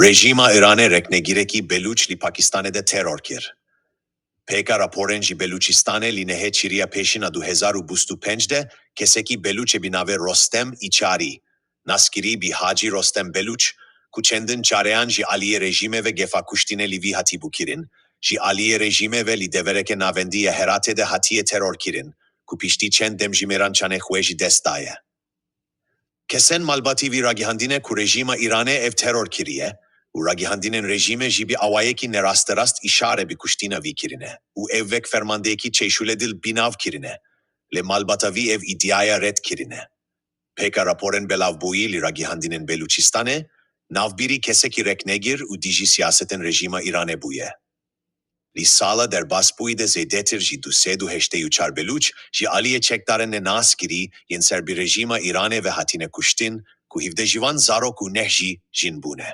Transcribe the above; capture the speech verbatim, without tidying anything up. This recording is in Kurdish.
Rejîma Îranê reknegîrekî Belûç li Pakistanê de teror kir. Pêka raporên ji Belûçistanê li nehê çiriya pêşîna du hezar û bîst û pênc de kesekî Belûçê bi navê Rostem Îçarî, naskirî bi Hacî Rostem Belûç, ku çendin careyan ji aliyê rejîmê ve gefa kuştinê li vî hatîbû kirin, ji aliyê rejîmê ve li devereke navendî ya Heratê de hatiye teror kirin, ku piştî çend demjimêran canê xwe ji dest daye. Kesên malbatî vî ragihandine ku rejîma Îranê ev teror kiriye û ragihandinên rejîmê jî bi awayekî nerasterast îşare bi kuştina vî kirine û ev wek fermandeyekî çeyşûlê dil bînav kirine. Lê malbata vî ev îdiaya red kirine. Pêka raporên belavbûyî li ragihandinên Belûçistanê, navbîrî kesekî reknegir û dijî siyasetên rejîma Îranê bûye. Li sala derbasbûyî de zêdetir ji du sed û heştê û çar Belûç ji aliyê çekdarên nenaskirî yên ser bi rejîma Îranê ve hatine kuştin, ku hevdeh ji wan zarok û neh jî jin bûne.